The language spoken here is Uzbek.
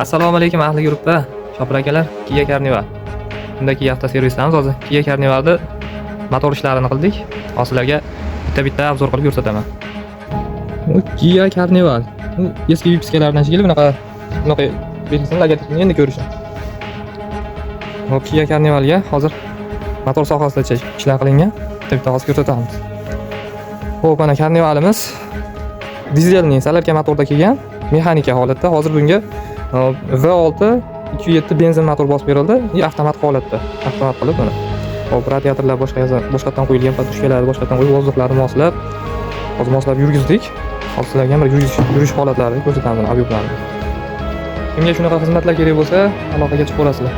Assalomu alaykum, ahli gruppa, shopir akalar. Kia Carnival. Unda Kia avtoservisdamiz hozir. Kia Carnivalni motor ishlarini qildik. Hozir sizlarga bitta-bitta обзор qilib ko'rsataman. Bu Kia Carnival. Bu eski выпуска lardan shekilli, bunaqa belgisini, logotipini endi ko'rishim. Hop, Kia Carnivalga hozir motor sohasida ishlar qilingan. Bitta-bitta hozir ko'rsatamiz. Xo'p, mana Carnivalimiz dizelning солярка motorda kelgan, mexanika holatda. Hozir bunga V6 2.7 benzin motor bosib berildi и avtomat holatda. Avtomat qilib mana. Hop, radiatorlar boshqa boshqatdan qo'yilgan, подушка lar boshqatdan qo'yib, воздух larni moslab, hozir moslab yurgizdik. Hozir sizlarga ham bir yurish holatlarini ko'rsatamiz, объем larni. Kimga shunaqa xizmatlar kerak bo'lsa, aloqaga chiqaverasizlar.